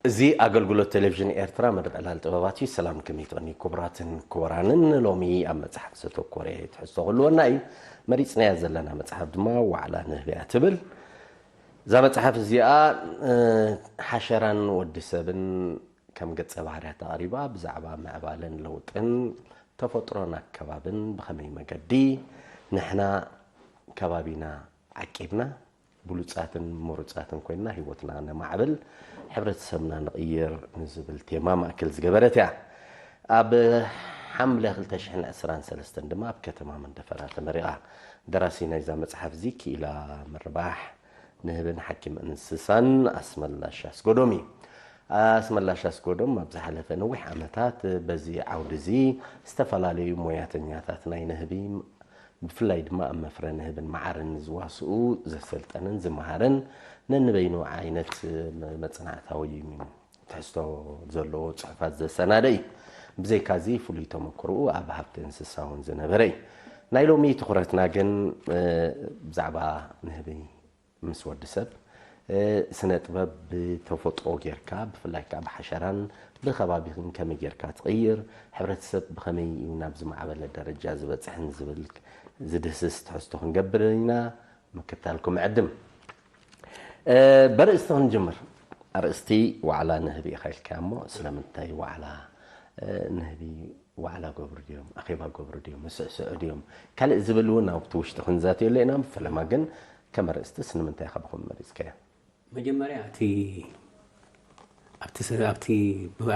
እዚ ኣገልግሎት ቴሌቪዥን ኤርትራ መደብ ዕላል ጥበባት እዩ። ሰላም ከመይ ትቐኒ ክቡራትን ክቡራንን። ሎሚ ኣብ መጽሓፍ ዘተኮረ ትሕዝቶ ክህልወና እዩ። መሪጽናያ ዘለና መጽሓፍ ድማ ዋዕላ ንህቢ እያ ትብል። እዛ መጽሓፍ እዚኣ ሓሸራን ወዲ ሰብን ከም ገጸ ባህርያት ኣቕሪባ ብዛዕባ ምዕባለን ለውጥን ተፈጥሮን ኣከባብን ብኸመይ መገዲ ንሕና ከባቢና ዓቂብና ብሉጻትን ምሩጻትን ኮይንና ህይወትና ነማዕብል፣ ሕብረተሰብና ንቕይር ንዝብል ቴማ ማእከል ዝገበረት እያ። ኣብ ሓምለ ክልተ ሽሕን ዕስራን ሰለስተን ድማ ኣብ ከተማ መንደፈራ ተመሪቓ። ደራሲ ናይዛ መጽሓፍ እዚ ክኢላ ምርባሕ ንህብን ሓኪም እንስሳን ኣስመላሽ ኣስጎዶም እዩ። ኣስመላሽ ኣስጎዶም ኣብ ዝሓለፈ ነዊሕ ዓመታት በዚ ዓውዲ እዚ ዝተፈላለዩ ሞያተኛታት ናይ ንህቢ ብፍላይ ድማ ኣብ መፍረ ንህብን መዓርን ዝዋስኡ ዘሰልጠንን ዝመሃርን ነንበይኑ ዓይነት መጽናዕታዊ ትሕዝቶ ዘለዎ ጽሑፋት ዘሰናደ እዩ። ብዘይካዚ ፍሉይ ተመክሮኡ ኣብ ሃብቲ እንስሳ እውን ዝነበረ እዩ። ናይ ሎሚ ትኹረትና ግን ብዛዕባ ንህቢ ምስ ወዲ ሰብ ስነ ጥበብ ብተፈጥሮ ጌርካ ብፍላይ ከዓ ብሓሸራን ብከባቢኽን ከመይ ጌርካ ትቕይር፣ ሕብረተሰብ ብኸመይ እዩ ናብ ዝማዕበለ ደረጃ ዝበፅሕን ዝብል ዝድህስስ ትሕዝቶ ክንገብር ኢና። ምክታልኩም ዕድም። በርእስቲ ክንጅምር። ኣርእስቲ ዋዕላ ንህቢ ኢኻ ኢልካ እሞ ስለምንታይ ዋዕላ ንህቢ ዋዕላ ገብሩ ድዮም ኣኼባ ገብሩ ድዮም ምስዕስዑ ድዮም ካልእ ዝብል እውን ኣብቲ ውሽጢ ክንዛትየሉ ኢና። ፈለማ ግን ከም ኣርእስቲ ስንምንታይ ኢኻ ብኸም መሪፅካዮ? መጀመርያ እቲ ኣብቲ ስ- ኣብቲ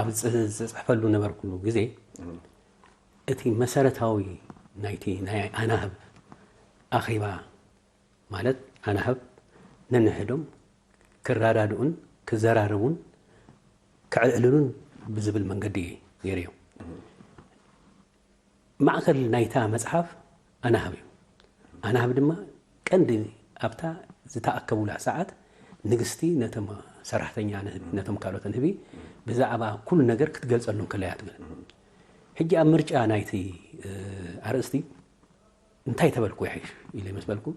ኣብ ዝጽ- ዝጽሕፈሉ ነበርኩሉ ግዜ እቲ መሰረታዊ ናይቲ ናይ ኣናህብ ኣኼባ ማለት ኣናህብ ነንሕዶም ክረዳድኡን ክዘራረቡን ክዕልሉን ብዝብል መንገዲ እየ ነይረዮ። ማእከል ናይታ መጽሓፍ ኣናህብ እዩ። ኣናህብ ድማ ቀንዲ ኣብታ ዝተኣከቡላ ሰዓት ንግስቲ ነቶም ሰራሕተኛ ንህቢ ነቶም ካልኦት ንህቢ ብዛዕባ ኩሉ ነገር ክትገልጸሎም ከለያ ትብል። ሕጂ ኣብ ምርጫ ናይቲ ኣርእስቲ እንታይ ተበልኩ ይሓይሽ ኢለ ምስ በልኩ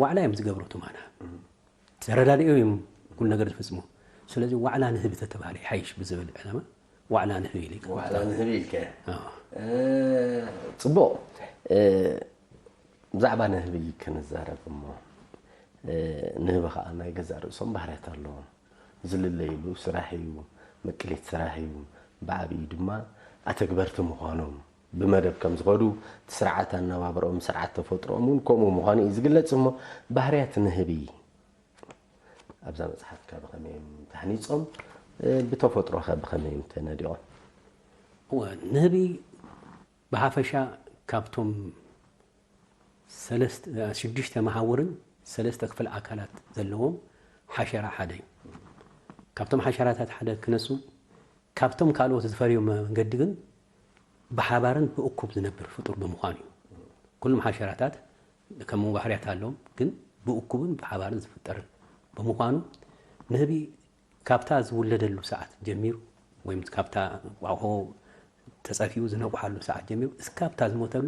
ዋዕላ እዮም ዝገብሩ እቶም ኣናህብ። ተረዳዲኦም እዮም ኩሉ ነገር ዝፍጽሙ። ስለዚ ዋዕላ ንህቢ ተተባህለ ይሓይሽ ብዝብል ዕላማ ዋዕላ ንህቢ ኢለ ይቀመጥ። ዋዕላ ንህቢ ኢልከ? ኣዎ። እ፣ ጽቡቕ። እ፣ ብዛዕባ ንህቢ ክንዛረብ እሞ፣ እ፣ ንህቢ ኸኣ ናይ ገዛእ ርእሶም ባህርያት ኣለዎም። ዝልለይሉ ስራሕ እዩ፣ መቅሊት ስራሕ እዩ፣ ብዓብዩ ድማ ኣተግበርቲ ምዃኖም ብመደብ ከም ዝኸዱ፣ እቲ ስርዓት ኣነባብርኦም፣ ስርዓት ተፈጥሮኦም እውን ከምኡ ምዃኑ እዩ ዝግለጽ እሞ፣ ባህርያት ንህቢ ኣብዛ መጽሓፍካ ብኸመይ እዮም ተሃኒጾም? እ፣ ብተፈጥሮኸ ብኸመይ እዮም ተነዲቖም? እወ፣ ንህቢ ብሓፈሻ ካብቶም ሰለስተ ሽዱሽተ መሓውርን ሰለስተ ክፍለ ኣካላት ዘለዎም ሓሸራ ሓደ እዩ። ካብቶም ሓሸራታት ሓደ ክነሱ ካብቶም ካልኦት ዝፈርዮም መንገዲ ግን ብሓባርን ብእኩብ ዝነብር ፍጡር ብምዃኑ እዩ። ኩሎም ሓሸራታት ከም ባህርያት ኣለዎም፣ ግን ብእኩብን ብሓባርን ዝፍጠርን ብምዃኑ ንህቢ ካብታ ዝውለደሉ ሰዓት ጀሚሩ ወይም ካብታ እንቋቑሖ ተጸፊኡ ዝነቑሓሉ ሰዓት ጀሚሩ እስካብታ ዝሞተሉ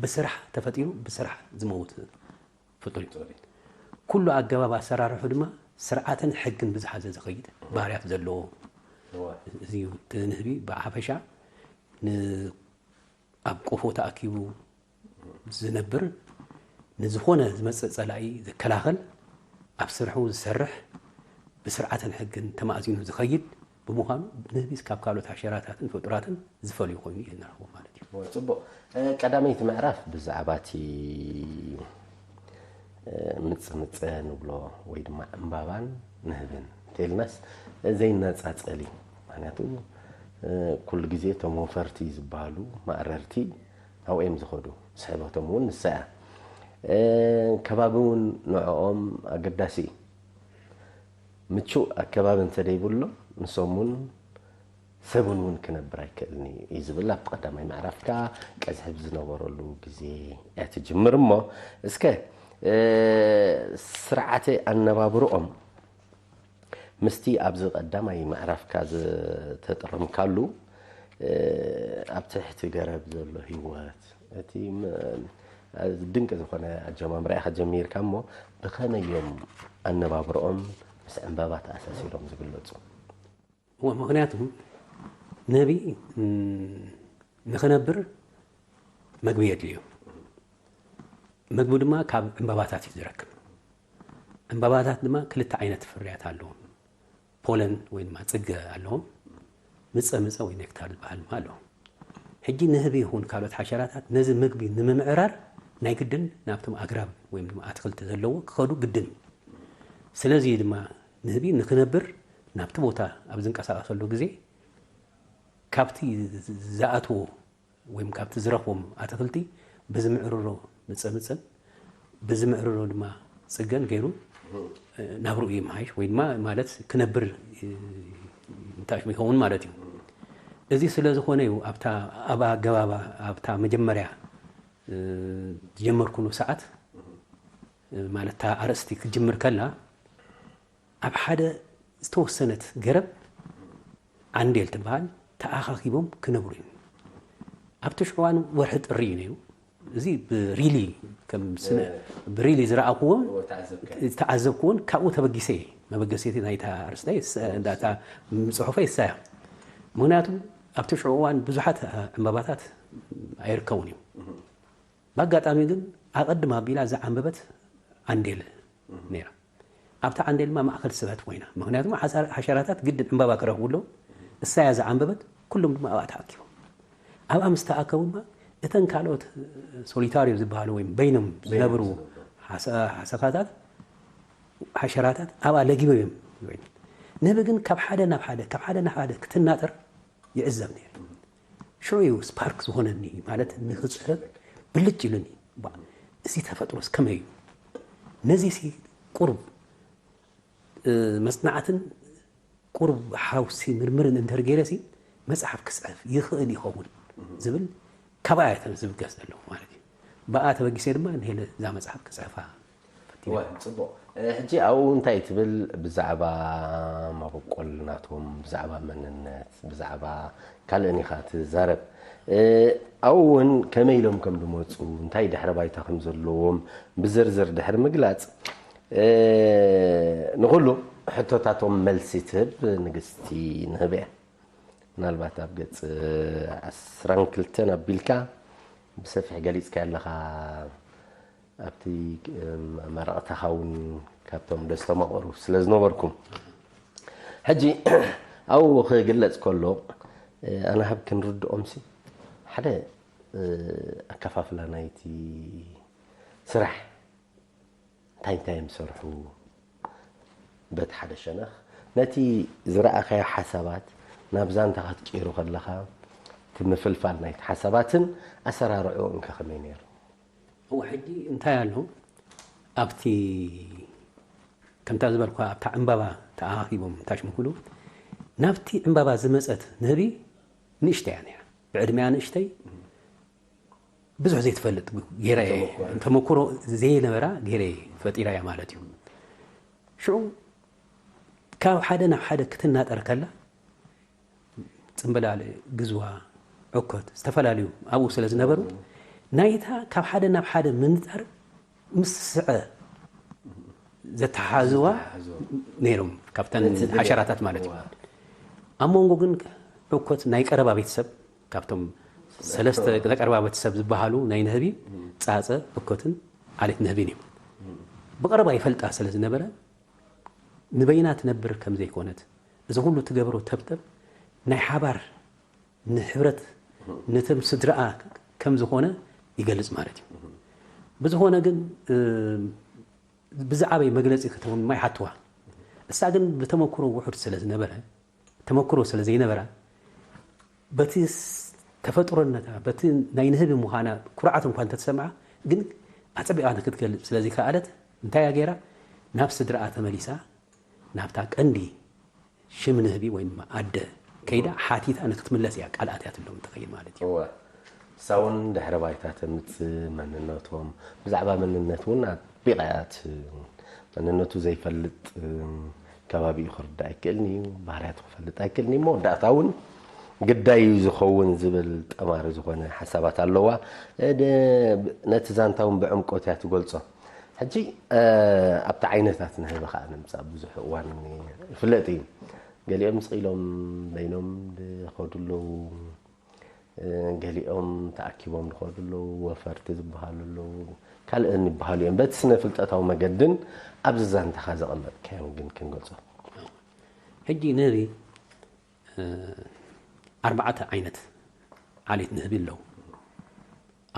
ብስራሕ ተፈጢሩ ብስራሕ ዝመውት ፍጡር እዩ። ኩሉ ኣገባብ ኣሰራርሑ ድማ ስርዓትን ሕግን ብዝሓዘ ዝኸይድ ባህርያት ዘለዎ እዋ። እዚ እዩ። እቲ ንህቢ ብሓፈሻ ን- ኣብ ቆፎ ተኣኪቡ ዝነብር ንዝኾነ ዝመጽእ ጸላኢ ዝከላኸል ኣብ ስርሑ ዝሰርሕ ብስርዓትን ሕግን ተማእዚኑ ዝኸይድ ብምዃኑ ንህቢ ካብ ካልኦት ሓሸራታትን ፍጡራትን ዝፈልዩ ኮይኑ እዩ ንረኽቦ ማለት እዩ። እወ፣ ጽቡቕ። እ፣ ቀዳመይቲ ምዕራፍ ብዛዕባ እቲ፣ እ፣ ምጽምጸ ንብሎ ወይ ድማ ዕምባባን ንህብን እንተኢልናስ ዘይነጻጸል እዩ። ምኽንያቱ፣ እ፣ ኩሉ ግዜ እቶም ወፈርቲ ዝበሃሉ ማእረርቲ ኣብኡ እዮም ዝኸዱ። ስሕበቶም እውን ንሳ እያ። እ፣ ከባቢ እውን ንዕኦም ኣገዳሲ እዩ። ምቹእ ኣከባቢ እንተደይብሎም ንሶም እውን ሰብን እውን ክነብር ኣይክእልን እዩ እዩ ዝብል ኣብቲ ቀዳማይ ምዕራፍካ ቀዝሒ ብዝነበረሉ ግዜ እያ ትጅምር እሞ እስከ እ፣ ስርዓተ ኣነባብርኦም ምስቲ ኣብዚ ቀዳማይ ምዕራፍካ ዝተጠቐምካሉ እ፣ ኣብ ትሕቲ ገረብ ዘሎ ህይወት እቲ ም- ድንቂ ዝኾነ ኣጀማምራ ኢኻ ጀሚርካ እሞ ብኸመይ እዮም ኣነባብርኦም ምስ ዕምባባ ተኣሳሲሮም ዝግለጹ? እወ፣ ምኽንያቱ ንህቢ ንኽነብር መግቢ የድልዮ። መግቢ ድማ ካብ ዕምባባታት እዩ ዝረክብ። ዕምባባታት ድማ ክልተ ዓይነት ፍርያት ኣለዎም። ፖለን ወይ ድማ ጽገ ኣለዎም። ምጸ ምጸ ወይ ኔክታር ዝበሃል ድማ ኣለዎም። ሕጂ ንህቢ ይኹን ካልኦት ሓሸራታት ነዚ ምግቢ ንምምዕራር ናይ ግድን ናብቶም ኣግራብ ወይ ድማ ኣትክልቲ ዘለዎ ክኸዱ ግድን እዩ። ስለዚ ድማ ንህቢ ንክነብር ናብቲ ቦታ ኣብ ዝንቀሳቐሰሉ ግዜ ካብቲ ዝኣትዎ ወይ ካብቲ ዝረኽቦም ኣትክልቲ ብዝምዕርሮ ምጸምጸን ብዝምዕርሮ ድማ ጽገን ገይሩ ናብርኡ ይመሓይሽ ወይ ድማ ማለት ክነብር እንታሽ ይኸውን ማለት እዩ። እዚ ስለ ዝኾነ እዩ ኣብታ ኣብ ኣገባባ ኣብታ መጀመርያ ዝጀመርኩሉ ሰዓት ማለት እታ ኣርእስቲ ክትጅምር ከላ ኣብ ሓደ ዝተወሰነት ገረብ ዓንዴል ትበሃል ተኣኻኺቦም ክነብሩ እዮም። ኣብቲ ሽዕዋን ወርሒ ጥሪ እዩ ነይሩ። እዚ ብሪሊ ከም ስነ ብሪሊ ዝረኣኹዎም ዝተዓዘብኩዎን ካብኡ ተበጊሰ እየ። መበገሲቲ ናይታ ኣርስታይ ጽሑፈይ እሳያ። ምክንያቱ ኣብቲ ሽዑ እዋን ብዙሓት ዕምባባታት ኣይርከቡን እዮም። ብኣጋጣሚ ግን ኣቐድም ኣቢላ ዝዓንበበት ዓንዴል ነይራ። ኣብታ ዓንዴል ድማ ማእከል ስበት ኮይና። ምክንያቱ ሓሸራታት ግድን ዕምባባ ክረኽቡ ኣለዉ። እሳያ ዝዓንበበት ኩሎም ድማ ኣብኣ ተኣኪቦም። ኣብኣ ምስ ተኣከቡ ድማ እተን ካልኦት ሶሊታሪዮ ዝበሃሉ ወይ በይኖም ዝነብሩ ሓሰኻታት ሓሸራታት ኣብኣ ለጊቦም እዮም። ንህቢ ግን ካብ ሓደ ናብ ሓደ ካብ ሓደ ናብ ሓደ ክትናጠር ይዕዘብ ነይሩ። ሽዑ እዩ ስፓርክ ዝኾነኒ ማለት ንክፅሕፍ ብልጭ ኢሉኒ። እዚ ተፈጥሮስ ከመይ እዩ? ነዚ ሲ ቁሩብ መፅናዕትን ቁሩብ ሓውሲ ምርምርን እንተር ገይረ ሲ መፅሓፍ ክፅሕፍ ይኽእል ይኸውን ዝብል ካብኣ እየ ዝብገስ ዘለኹ ማለት እዩ። ብኣ ተበጊሰ ድማ ንሄለ እዛ መፅሓፍ ክፅሕፋ ፈቲነ። እወ፣ ጽቡቕ። ሕጂ ኣብኡ እንታይ ትብል? ብዛዕባ መበቆል ናቶም፣ ብዛዕባ መንነት፣ ብዛዕባ ካልእን ኢኻ ትዛረብ። ኣብኡ እውን ከመይ ኢሎም ከም ዝመጹ፣ እንታይ ድሕረ ባይታ ከም ዘለዎም ብዝርዝር ድሕሪ ምግላጽ፣ ንኹሉ ሕቶታቶም መልሲ ትህብ ንግስቲ ንህብ እያ። ምናልባት ኣብ ገጽ ዓስራን ክልተን ኣቢልካ ብሰፊሕ ገሊጽካዮ ኣለኻ። ኣብቲ መረቕታኻ እውን ካብቶም ደስተማቐሩ ስለ ዝነበርኩም። ሕጂ ኣብኡ ክግለጽ ከሎ ኣነ ካብ ክንርድኦም ሲ ሓደ ኣከፋፍላ ናይቲ ስራሕ እንታይ እንታይ እዮም ዝሰርሑ በቲ ሓደ ሸነኽ ነቲ ዝረኣኻዮ ሓሳባት ናብ ዛንታ ክትቅይሩ ከለኻ እቲ ምፍልፋል ናይቲ ሓሳባትን ኣሰራርዕኡን ከ ከመይ ነይሩ? እወ ሕጂ እንታይ ኣሎ ኣብቲ ከምታ ዝበልኳ ኣብታ ዕምባባ ተኣኻኺቦም ታሽምኩሉ ናብቲ ዕምባባ ዝመፀት ንህቢ ንእሽተይ እያ ነይራ ብዕድሚያ ንእሽተይ ብዙሕ ዘይትፈልጥ ገይራ እየ ተመኩሮ ዘይነበራ ገይረ ፈጢራ እያ ማለት እዩ። ሽዑ ካብ ሓደ ናብ ሓደ ክትናጠር ከላ ፅምበላል፣ ግዝዋ፣ ዕኮት ዝተፈላለዩ ኣብኡ ስለ ዝነበሩ ናይታ ካብ ሓደ ናብ ሓደ ምንጣር ምስ ስዐ ዘተሓዝዋ ነይሮም ካብተን ሓሸራታት ማለት እዩ። ኣብ መንጎ ግን ዕኮት ናይ ቀረባ ቤተሰብ ካብቶም ሰለስተ ዘቀርባ ቤተሰብ ዝበሃሉ ናይ ንህቢ ፃፀ፣ ዕኮትን ዓሌት ንህቢን እዮም። ብቐረባ ይፈልጣ ስለ ዝነበረ ንበይና ትነብር ከም ዘይኮነት እዚ ኩሉ ትገብሮ ተብተብ ናይ ሓባር ንሕብረት ነቶም ስድራኣ ከም ዝኾነ ይገልጽ ማለት እዩ። ብዝኾነ ግን ብዛዕባይ መግለጺ ክትህበኒ ድማ ይሓትዋ። እሳ ግን ብተመክሮ ውሑድ ስለ ዝነበረ ተመክሮ ስለ ዘይነበራ በቲ ተፈጥሮነታ በቲ ናይ ንህቢ ምዃና ኩርዓት እንኳ እንተተሰምዓ ግን ኣጸቢቓ ንክትገልጽ ስለ ዘይከኣለት እንታይ እያ ገይራ ናብ ስድራኣ ተመሊሳ ናብታ ቀንዲ ሽም ንህቢ ወይ ድማ ኣደ ከይዳ ሓቲታ ንክትምለስ እያ ቃል ኣትያትሎም ትኸይድ ማለት እዩ። እወ። እሳ እውን ድሕረ ባይታ ተምጽእ መንነቶም ብዛዕባ መንነት እውን ኣጥቢቓ እያ ት- መንነቱ ዘይፈልጥ ከባቢኡ ክርዳእ ኣይክእልን እዩ፣ ባህርያቱ ክፈልጥ ኣይክእልን እዩ። መወዳእታ እውን ግዳይ እዩ ዝኸውን ዝብል ጠማሪ ዝኾነ ሓሳባት ኣለዋ። ነቲ ዛንታ እውን ብዕምቆት እያ ትገልጾ። ሕጂ ኣብቲ ዓይነታት ንህቢ ከዓ ንምጻእ ብዙሕ እዋን ይፍለጥ እዩ። ገሊኦም ስቕ ኢሎም በይኖም ዝኸዱ ኣለዉ። ገሊኦም ተኣኪቦም ዝኸዱ ኣለዉ። ወፈርቲ ዝበሃሉ ኣለዉ። ካልእን ይበሃሉ እዮም። በቲ ስነ ፍልጠታዊ መገድን ኣብዚ ዛንታኻ ዘቐመጥካዮም ግን ክንገልጾ። ሕጂ ንህቢ ኣርባዕተ ዓይነት ዓሌት ንህቢ ኣለዉ።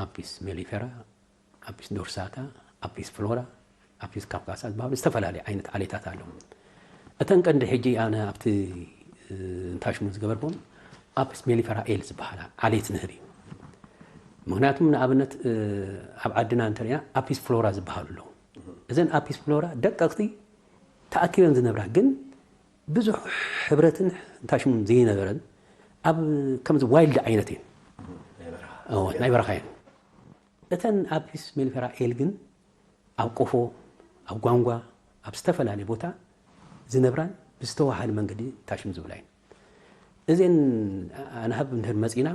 ኣፒስ ሜሊፌራ፣ ኣፒስ ዶርሳታ፣ ኣፒስ ፍሎራ፣ ኣፒስ ካፕካሳ ዝበሃሉ ዝተፈላለዩ ዓይነት ዓሌታት ኣለዉ። እተን ቀንዲ ሕጂ ኣነ ኣብቲ እንታይ ሽሙ ዝገበርኩም ኣፒስ ሜሊፌራ ኤል ዝበሃላ ዓሌት ንህቢ። ምክንያቱም ንኣብነት ኣብ ዓድና እንተሪና ኣፒስ ፍሎራ ዝበሃሉ ኣለዉ። እዘን ኣፒስ ፍሎራ ደቀቕቲ ተኣኪበን ዝነብራ ግን ብዙሕ ሕብረትን እንታይ ሽሙን ዘይነበረን ኣብ ከምዚ ዋይልድ ዓይነት እየን። ናይ በረኻ እየን። እተን ኣፒስ ሜሊፌራ ኤል ግን ኣብ ቆፎ፣ ኣብ ጓንጓ፣ ኣብ ዝተፈላለየ ቦታ ዝነብራን ብዝተዋሃደ መንገዲ እንታይ ሽም ዝብላ እየን። እዘን ኣናህብ እንድሕር መፂና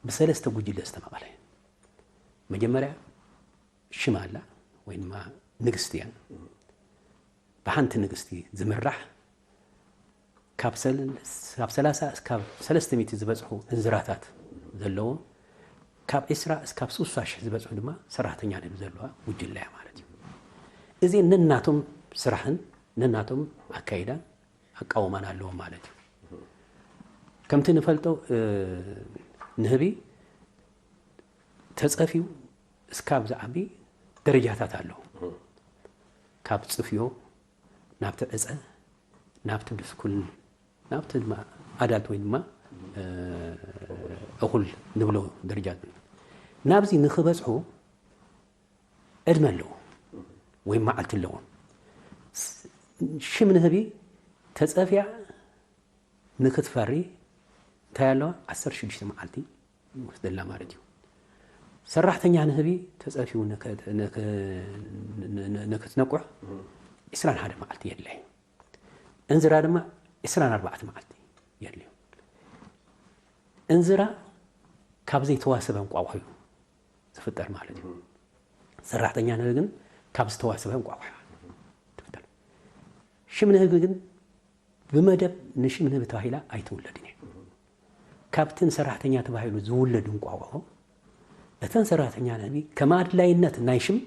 ብሰለስተ ጉጅለ ዝተመቐለ እየን። መጀመርያ ሽም ኣላ ወይ ድማ ንግስቲ እያ። ብሓንቲ ንግስቲ ዝምራሕ ካብ ሰላሳ እስካብ ሰለስተ ሚእቲ ዝበፅሑ እንዝራታት ዘለዎ ካብ ዒስራ እስካብ ስሳ ሽሕ ዝበፅሑ ድማ ሰራሕተኛ ንህቢ ዘለዋ ጉጅለ እያ ማለት እዩ። እዚ ነናቶም ስራሕን ነናቶም ኣካይዳን ኣቃውማን ኣለዎም ማለት እዩ። ከምቲ ንፈልጦ ንህቢ ተፀፍዩ እስካብ ዝዓቢ ደረጃታት ኣለዉ። ካብ ፅፍዮ ናብቲ ዕፀ ናብቲ ድስኩል ናብቲ ድማ ኣዳልት ወይ ድማ እኹል ንብሎ ደረጃ ናብዚ ንክበፅሑ ዕድመ ኣለዎ ወይ መዓልቲ ኣለዎ። ሽም ንህቢ ተፀፍያ ንክትፈሪ እንታይ ኣለዋ ዓሰርተ ሽዱሽተ መዓልቲ ይወስደላ ማለት እዩ። ሰራሕተኛ ንህቢ ተፀፊው ንክትነቁሕ ዕስራን ሓደ መዓልቲ የድለይ። እንዝራ ድማ ዕስራን ኣርባዕተ መዓልቲ የድልዩ። እንዝራ ካብ ዘይተዋሰበ እንቋቑሖ እዩ ዝፍጠር ማለት እዩ። ሰራሕተኛ ንህቢ ግን ካብ ዝተዋሰበ እንቋቑሖ ትፍጠር። ሽም ንህቢ ግን ብመደብ ንሽም ንህቢ ተባሂላ ኣይትውለድን እያ። ካብቲ ንሰራሕተኛ ተባሂሉ ዝውለድ እንቋቑሖ እተን ሰራሕተኛ ንህቢ ከም ኣድላይነት ናይ ሽም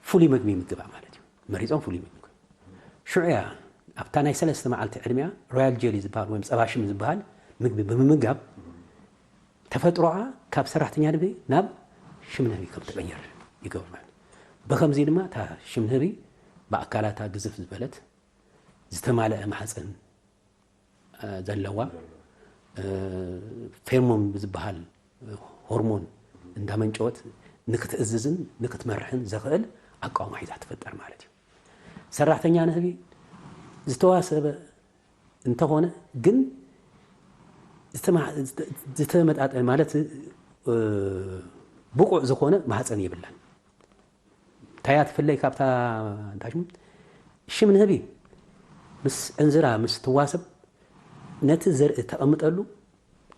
ፍሉይ ምግቢ ይምግባ ማለት እዩ። መሪፆም ፍሉይ ምግቢ ሽዑ እያ ኣብታ ናይ ሰለስተ መዓልቲ ዕድሚያ ሮያል ጀሊ ዝበሃል ወይም ፀባ ሽም ዝበሃል ምግቢ ብምምጋብ ተፈጥሮኣ ካብ ሰራሕተኛ ንህቢ ናብ ሽም ንህቢ ከም ትቕየር ይገብር ማለት እዩ። ብከምዚ ድማ እታ ሽም ንህቢ ብኣካላታ ግዝፍ ዝበለት ዝተማልአ ማሕፀን ዘለዋ ፌርሞን ብዝበሃል ሆርሞን እንዳመንጨወት ንክትእዝዝን ንክትመርሕን ዘኽእል ኣቃውማ ሒዛ ትፍጠር ማለት እዩ። ሰራሕተኛ ንህቢ ዝተዋሰበ እንተኾነ ግን ዝተመጣጠ ማለት ብቑዕ ዝኾነ ማህፀን የብላን። እንታይ እያ ትፍለይ ካብታ እንታይ ሽሙ ሽም ንህቢ ምስ ዕንዝራ ምስ ትዋሰብ ነቲ ዘርኢ ተቐምጠሉ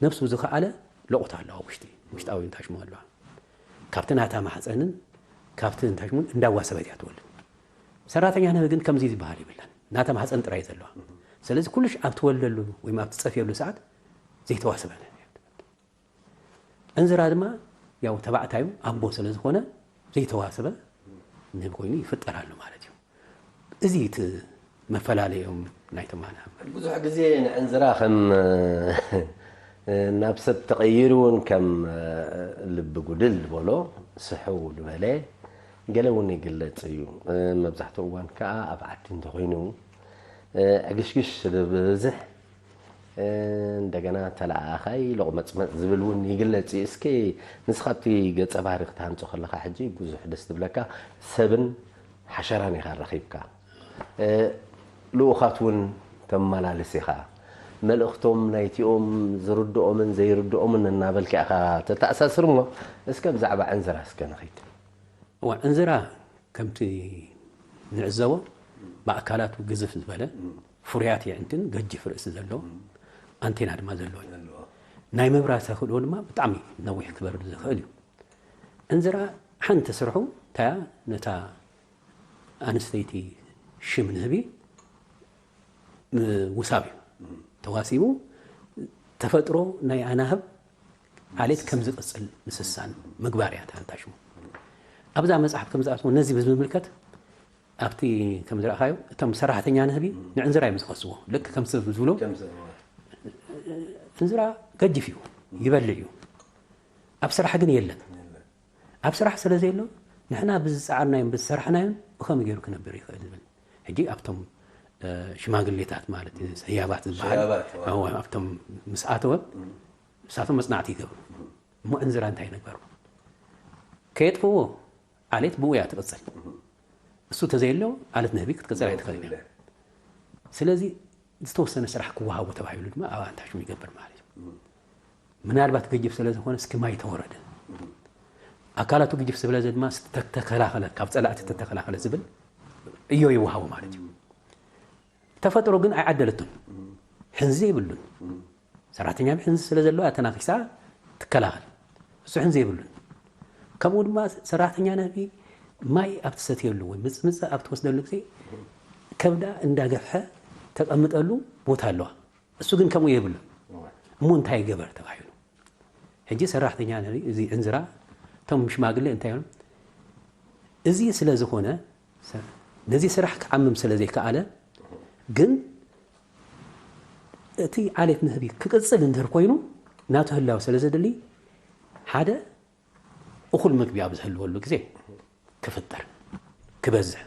ነብሱ ዝኸኣለ ለቑት ኣለዋ ውሽጢ ውሽጣዊ እንታይ ሽሙ ኣለዋ ካብቲ ናታ ማሕፀንን ካብቲ እንታይ ሽሙ እንዳዋሰበት እያ ትወልድ። ሰራተኛ ንህቢ ግን ከምዚ ዝበሃል የብላን። ናታ ማሕፀን ጥራይ ዘለዋ። ስለዚ ኩሉሽ ኣብ ትወልደሉ ወይ ኣብ ትፀፍየሉ ሰዓት ዘይተዋሰበ ዕንዝራ ድማ ያው ተባዕታዩ ኣቦ ስለ ዝኾነ ዘይተዋሰበ ንህቢ ኮይኑ ይፍጠር ኣሎ ማለት እዩ። እዚ እቲ መፈላለዮም ናይቶም ኣናህብ። ብዙሕ ግዜ ንዕንዝራ ከም ናብ ሰብ ተቐይሩ እውን ከም ልቢ ጉድል ዝበሎ ስሕው ዝበለ ገለ እውን ይግለጽ እዩ። መብዛሕትኡ እዋን ከዓ ኣብ ዓዲ እንተኾይኑ ዕግሽግሽ ስለ ዝበዝሕ እንደገና ተለኣኣኻይ ሎቕመፅመፅ ዝብል እውን ይግለፅ እዩ። እስኪ ንስኻ ኣብቲ ገፀ ባህሪ ክትሃንፆ ከለኻ ሕጂ ብዙሕ ደስ ዝብለካ ሰብን ሓሸራን ኢኻ ረኺብካ። ልኡኻት እውን ተመላልስ ኢኻ። መልእኽቶም ናይቲኦም ዝርድኦምን ዘይርድኦምን እናበልካ ኢኻ ተተኣሳስር እሞ እስከ ብዛዕባ ዕንዝራ እስከ ንኺድ። እዋ ዕንዝራ ከምቲ ንዕዘቦ ብኣካላቱ ግዝፍ ዝበለ ፍሩያት የዕንትን ገጅፍ ርእሲ ዘለዎ ኣንቴና ድማ ዘለዎ እዩ። ናይ ምብራር ተኽእልኡ ድማ ብጣዕሚ ነዊሕ ክበርር ዝኽእል እዩ። ዕንዝራ ሓንቲ ስርሑ እንታይ እያ? ነታ ኣንስተይቲ ሽም ንህቢ ምውሳብ እዩ። ተዋሲቡ ተፈጥሮ ናይ ኣናህብ ዓሌት ከም ዝቕጽል ምስሳን ምግባር እያ እታ ሽሙ። ኣብዛ መጽሓፍ ከም ዝኣትዎ ነዚ ብዝምልከት ኣብቲ ከም ዝረኣኻዮ እቶም ሰራሕተኛ ንህቢ ንዕንዝራ እዮም ዝኸስዎ። ልክ ከም ሰብ ዝብሎ እንዝራ ገጅፍ እዩ፣ ይበልዕ እዩ። ኣብ ስራሕ ግን የለን። ኣብ ስራሕ ስለ ዘየሎ ንሕና ብዝጸዓርናዮን ብዝሰራሕናዮን ብኸመይ ገይሩ ክነብር ይኽእል ዝብል ሕጂ ኣብቶም ሽማግሌታት ማለት ህያባት ዝበሃል ኣብቶም ምስ ኣተወ ንሳቶም መጽናዕቲ ይገብሩ። እሞ እንዝራ እንታይ ይነገሩ? ከየጥፍዎ ዓሌት ብኡ እያ ትቕጽል። እሱ ተዘየሎ ዓሌት ንህቢ ክትቅጽል ኣይትኽእልን እያ። ስለዚ ዝተወሰነ ስራሕ ክወሃቦ ተባሂሉ ድማ ኣብ ኣንታሽሙ ይገብር ማለት እዩ። ምናልባት ገጅፍ ስለ ዝኾነ እስኪ ማይ ተወረደ ኣካላቱ ግጅፍ ስለ ድማ ተተከላኸለ ካብ ጸላእቲ ተተከላኸለ ዝብል እዮ ይወሃቦ ማለት እዩ። ተፈጥሮ ግን ኣይዓደለቱን። ሕንዚ የብሉን። ሰራሕተኛ ሕንዚ ስለ ዘለዋ ተናኺሳ ትከላኸል። እሱ ሕንዚ የብሉን። ከምኡ ድማ ሰራሕተኛ ነቢ ማይ ኣብ ትሰትየሉ ወይ ምጽምጸ ኣብ ትወስደሉ ግዜ ከብዳ እንዳገፍሐ ተቐምጠሉ ቦታ ኣለዋ። እሱ ግን ከምኡ የብሉን። እሞ እንታይ ይገበር ተባሂሉ ሕጂ ሰራሕተኛ እዚ ዕንዝራ እቶም ሽማግሌ እንታይ ይብሉ? እዚ ስለ ዝኾነ ነዚ ስራሕ ክዓምም ስለ ዘይከኣለ ግን እቲ ዓሌት ንህቢ ክቅጽል እንድህር ኮይኑ ናቱ ህላው ስለ ዘድሊ ሓደ እኹል ምግቢ ኣብ ዝህልወሉ ግዜ ክፍጠር ክበዝሕ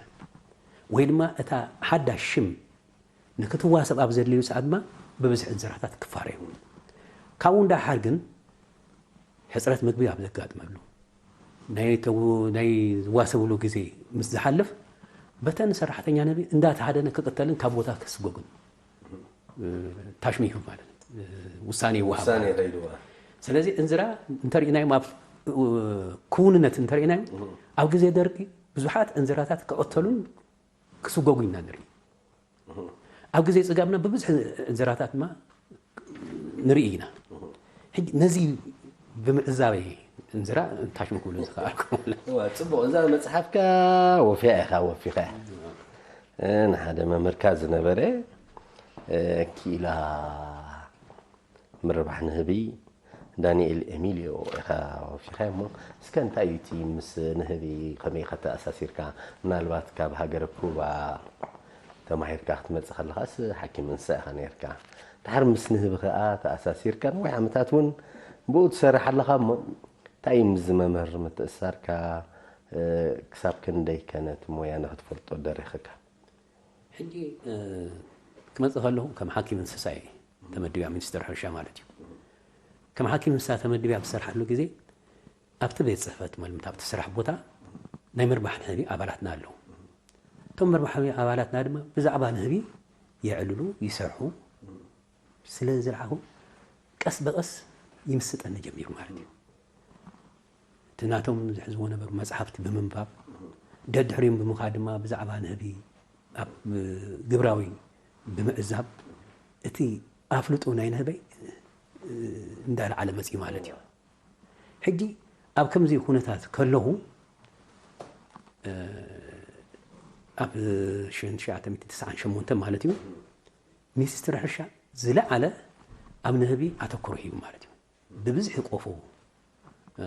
ወይ ድማ እታ ሓዳሽ ሽም ንክትዋሰብ ኣብ ዘድልዩ ሰዓት ድማ ብብዝሒ እንዝራታት ክፋረዩ። ካብኡ እንዳሓር ግን ሕፅረት ምግቢ ኣብ ዘጋጥመሉ ናይ ዝዋሰብሉ ግዜ ምስ ዝሓልፍ በተን ሰራሕተኛ ነቢ እንዳተሃደነ ክቅተልን ካብ ቦታ ክስጎግን ታሽሚሁ ማለት ውሳኔ ይወሃብ። ስለዚ እንዝራ እንተሪእናዮም ኣብ ክውንነት እንተሪእናዮም ኣብ ግዜ ደርቂ ብዙሓት እንዝራታት ክቐተሉን ክስጎጉ ኢና ንርኢ። ኣብ ግዜ ጽጋብና ብብዝሒ እንዝራታት ድማ ንርኢ ኢና። ሕጂ ነዚ ብምዕዛበይ እንዝራ እንታይ ሽም ክብሉ ዝኸኣልኩ? እዋ፣ ጽቡቕ። እዛ መጽሓፍካ ወፊያ ኢኻ፣ ወፊኻ። እ፣ ንሓደ መምህርካ ዝነበረ፣ እ፣ ክኢላ ምርባሕ ንህቢ ዳንኤል ኤሚልዮ ኢኻ ወፊኻ እሞ፣ እስከ እንታይ እዩ እቲ ምስ ንህቢ ከመይ ኢኻ ተኣሳሲርካ? ምናልባት ካብ ሃገረ ኩባ ተማሂርካ ክትመጽእ ከለኻስ ሓኪም እንስሳ ኢኻ ነይርካ። ድሓር ምስ ንህቢ ከኣ ተኣሳሲርካ ነዊሕ ዓመታት እውን ብኡ ትሰርሕ ኣለኻ እሞ፣ እንታይ እዩ ምስዚ መምህር ምትእስሳርካ? እ፣ ክሳብ ክንደይ ከ ነቲ ሞያ ንኽትፈልጦ ደሪኽካ? ሕጂ፣ እ፣ ክመጽእ ከለኹ ከም ሓኪም እንስሳ እየ ተመዲበ፣ ኣብ ሚኒስተር ሕርሻ ማለት እዩ። ከም ሓኪም እንስሳ ተመዲበ ኣብ ዝሰርሓሉ ግዜ ኣብቲ ቤት ጽሕፈት ማለት ኣብቲ ስራሕ ቦታ ናይ ምርባሕ ንህቢ ኣባላትና ኣለዉ። እቶም ምርባሕ ንህቢ ኣባላትና ድማ ብዛዕባ ንህቢ የዕልሉ፣ ይሰርሑ። ስለ ዝረኣኹ ቀስ ብቐስ ይምስጠኒ ጀሚሩ ማለት እዩ። እቲ ናቶም ዝሕዝዎ ነበሩ መጽሓፍቲ ብምንባብ፣ ደድሕሪኦም ብምኻድ ድማ ብዛዕባ ንህቢ ኣብ ግብራዊ ብምዕዛብ እቲ ኣፍልጦ ናይ ንህበይ እንዳለዓለ መጽዩ ማለት እዩ። ሕጂ ኣብ ከምዚ ኩነታት ከለኹ፣ እ፣ ኣብ ሽሕን ትሽዓተ ሚእትን ተስዓን ሸሞንተን ማለት እዩ፣ ሚኒስትሪ ሕርሻ ዝለዓለ ኣብ ንህቢ ኣተኩሮ ሂቡ ማለት እዩ። ብብዝሒ ቆፎ፣ እ፣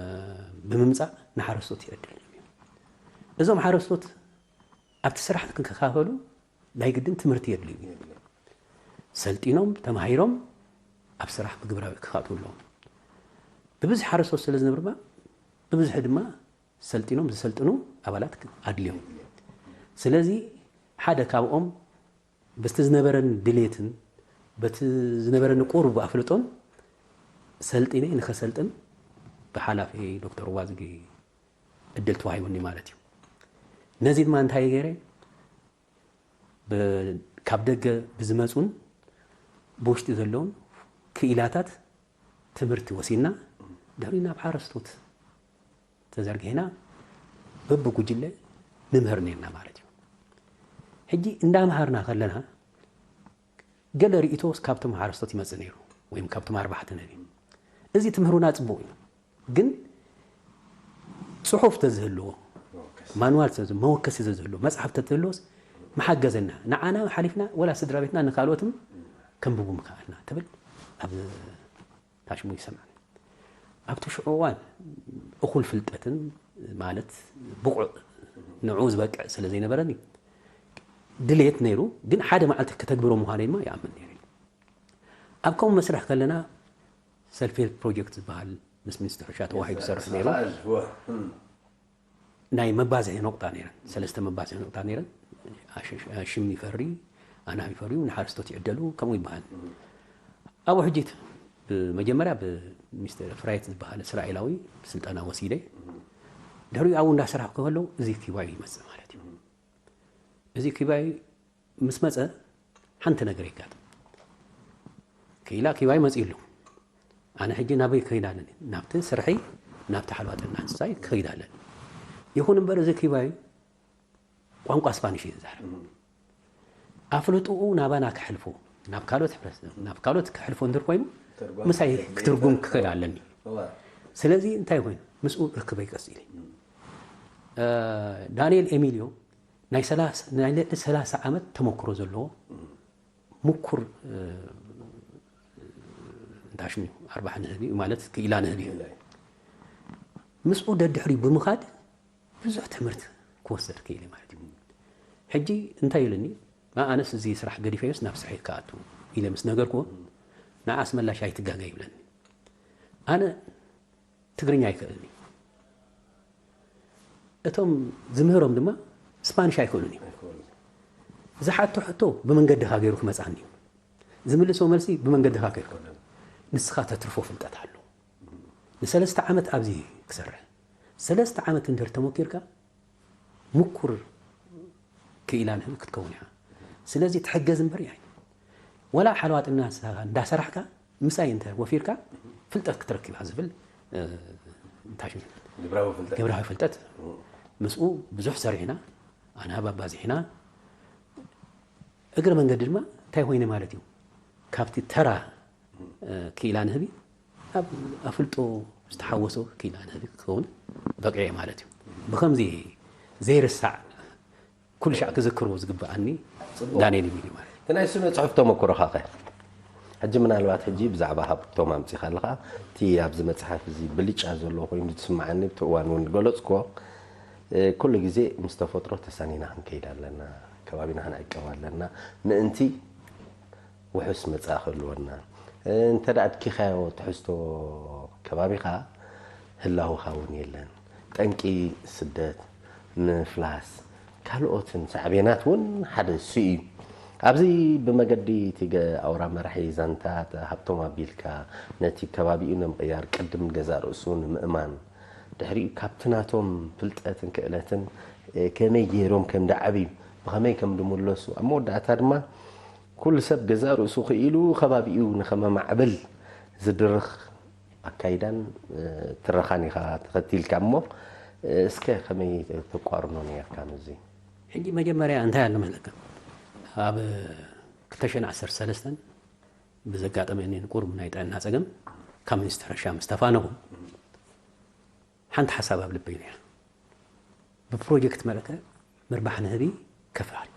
ብምምጻእ ንሓረስቶት ይዕድል እዩ። እዞም ሓረስቶት ኣብቲ ስራሕ ክንከፋፈሉ ናይ ግድን ትምህርቲ የድልዩ እዩ። ሰልጢኖም፣ ተማሂሮም ኣብ ስራሕ ብግብራዊ ክኻትዉ ኣለዎም። ብብዝሒ ሓረስቶት ስለ ዝነብሩ ድማ፣ ብብዝሒ ድማ ሰልጢኖም ዝሰልጥኑ ኣባላት ኣድልዮም። ስለዚ ሓደ ካብኦም በቲ ዝነበረኒ ድሌትን በቲ ዝነበረኒ ቁሩብ ኣፍልጦን ሰልጢነ ንኸሰልጥን ብሓላፊ ዶክተር ዋዝጊ እድል ተዋሂቡኒ ማለት እዩ። ነዚ ድማ እንታይ ገይረ? ብ-፣ ካብ ደገ ብዝመጹን ብውሽጢ ዘለውን ክኢላታት ትምህርቲ ወሲድና ድሕሪ ናብ ሓረስቶት ተዘርጊሕና በብጉጅለ ንምህር ነርና ማለት እዩ። ሕጂ እንዳምሃርና ከለና ገለ ርእይቶ ካብቶም ሓረስቶት ይመጽእ ነይሩ ወይም ካብቶም ኣርባሕቲ ነቢ። እዚ ትምህሩና ጽቡቕ እዩ፣ ግን ጽሑፍ ተዝህልዎ፣ ማንዋል ተዝ-፣ መወከሲ ተዝህልዎ፣ መጽሓፍ ተዝህልዎስ መሓገዘና። ንዓና ሓሊፍና ወላ ስድራ ቤትና ንካልኦትም ከንብቡ ምክኣልና ትብል ኣብ ታሽሙ ይሰምዓኒ። ኣብቲ ሽዑ እዋን እኹል ፍልጠትን ማለት ብቑዕ ንዕኡ ዝበቅዕ ስለ ዘይነበረኒ ድሌት ነይሩ፣ ግን ሓደ መዓልቲ ከተግብሮ ምዃነይ ድማ ይኣምን ነይሩ። ኣብ ከምኡ መስርሕ ከለና ሰልፌል ፕሮጀክት ዝበሃል ምስ ሚኒስትር ሕርሻ ተዋሂዱ ዝሰርሕ ነይሩ። ናይ መባዝሒ ነቑጣ ነይረን፣ ሰለስተ መባዝሒ ነቑጣ ነይረን። ኣሽ- ሽም ይፈሪ፣ ኣናም ይፈርዩ፣ ንሓረስቶት ይዕደሉ፣ ከምኡ ይበሃል። ኣብኡ ሕጂ ብመጀመርያ ብሚስተር ፍራይት ዝበሃል እስራኤላዊ ስልጠና ወሲደ። ድሕሪኡ ኣብኡ እንዳሰራሕኩ ከለዉ እዚ ኪባዩ ይመጽእ ማለት እዩ። እዚ ኪባዩ ምስ መጸ ሓንቲ ነገር የጋጥም። ክኢላ ኪባዩ መጺኡ ኣሎ። ኣነ ሕጂ ናበይ ክኸይድ ኣለኒ? ናብቲ ስርሐይ፣ ናብቲ ሓለዋ ጥዕና እንስሳይ ክኸይድ ኣለኒ። ይኹን እምበር እዚ ኪባዩ ቋንቋ ስፓኒሽ እዩ ዝዛረብ። ኣፍልጥኡ ናባና ከሕልፎ፣ ናብ ካልኦት ሕብረተሰብ፣ ናብ ካልኦት ከሕልፎ እንድር ኮይኑ ምሳይ ክትርጉም ክኽእል ኣለኒ። ስለዚ እንታይ ኮይኑ ምስኡ ርክበይ ቀጺለ። ዳንኤል ኤሚልዮ ናይ ሰላሳ ናይ ልዕሊ ሰላሳ ዓመት ተመክሮ ዘለዎ ምኩር እንታይ ሽሙ ኣርባሕ ንህቢ ማለት ክኢላ ንህቢ እዩ። ምስኡ ደድሕሪ ብምኻድ ብዙሕ ትምህርቲ ክወሰድ ክኢለ ማለት እዩ። ሕጂ እንታይ ኢሉኒ? ኣነስ እዚ ስራሕ ገዲፈዮስ ናብ ስርሐይ ክኣቱ ኢለ ምስ ነገርኩዎ ንዓ ኣስመላሽ ኣይትጋገ ይብለኒ። ኣነ ትግርኛ ኣይክእልን እዩ። እቶም ዝምህሮም ድማ ስፓኒሽ ኣይክእሉን እዮም። ዝሓቶ ሕቶ ብመንገድኻ ገይሩ ክመፅኣኒ እዩ። ዝምልሶ መልሲ ብመንገድኻ ገይሩ። ንስኻ ተትርፎ ፍልጠት ኣሎ። ንሰለስተ ዓመት ኣብዚ ክሰርሕ፣ ሰለስተ ዓመት እንድሕር ተሞኪርካ ምኩር ክኢላ ንህቢ ክትከውን ኢኻ። ስለዚ ትሕገዝ እምበር እያ። ወላ ሓለዋ ጥዕና እንዳሰራሕካ ምሳይ እንተ ወፊርካ ፍልጠት ክትረክብ ኢኻ ዝብል እንታይ ሽሙ ግብራዊ ፍልጠት። ግብራዊ ፍልጠት ምስኡ ብዙሕ ሰሪሕና፣ ኣናህብ ኣባዚሕና። እግረ መንገዲ ድማ እንታይ ኮይነ ማለት እዩ፣ ካብቲ ተራ ክኢላ ንህቢ ኣብ ኣፍልጦ ዝተሓወሶ ክኢላ ንህቢ ክኸውን በቂዐ ማለት እዩ። ብኸምዚ ዘይርሳዕ ኩሉ ሻዕ ክዝክርዎ ዝግብኣኒ ዳንኤል ይብል እዩ ማለት እዩ። እቲ ናይ ስነ ጽሑፍ ተመክሮኻ ከ? ሕጂ ምናልባት ሕጂ ብዛዕባ ሃብቶም ኣምጺኻ ኣለኻ። እቲ ኣብዚ መጽሓፍ እዚ ብልጫ ዘለዎ ኮይኑ ዝስምዓኒ፣ ኣብቲ እዋን እውን ዝገለጽኩዎ፣ እ፣ ኩሉ ግዜ ምስ ተፈጥሮ ተሳኒና ክንከይድ ኣለና፣ ከባቢና ክንዕቀብ ኣለና ምእንቲ ውሑስ መጻኢ ክህልወና። እ፣ እንተ ደኣ ኣድኪኻዮ ትሕዝቶ ከባቢኻ፣ ህላወኻ እውን የለን። ጠንቂ ስደት፣ ምፍላስ፣ ካልኦትን ሳዕቤናት እውን ሓደ እሱ እዩ። ኣብዚ ብመገዲ እቲ ገ-፣ ኣውራ መራሒ ዛንታ ሃብቶም ኣቢልካ፣ ነቲ ከባቢኡ ንምቕያር ቅድም ገዛእ ርእሱ ንምእማን፣ ድሕሪኡ ካብቲ ናቶም ፍልጠትን ክእለትን፣ እ፣ ከመይ ገይሮም ከም ዝዓብዩ፣ ብኸመይ ከም ዝምለሱ፣ ኣብ መወዳእታ ድማ ኩሉ ሰብ ገዛእ ርእሱ ክኢሉ ከባቢኡ ንኸመማዕብል ዝድርኽ ኣካይዳን፣ እ፣ ትረኻን ኢኻ ተኸቲልካ እሞ፣ እ፣ እስከ ከመይ ተቋርኖ ነይርካ ምስዚ? ሕጂ መጀመርያ እንታይ ኣሎ መስለካ? ኣብ ክልተ ሽሕን ዓሰርተ ሰለስተን ብዘጋጠመኒ ቁሩብ ናይ ጥዕና ጸገም ካብ ሚኒስትሪ ሕርሻ ምስ ተፋነኹ፣ ሓንቲ ሓሳብ ኣብ ልበይ ነይራ። ብፕሮጀክት መልክዕ ምርባሕ ንህቢ ከፍሪ፣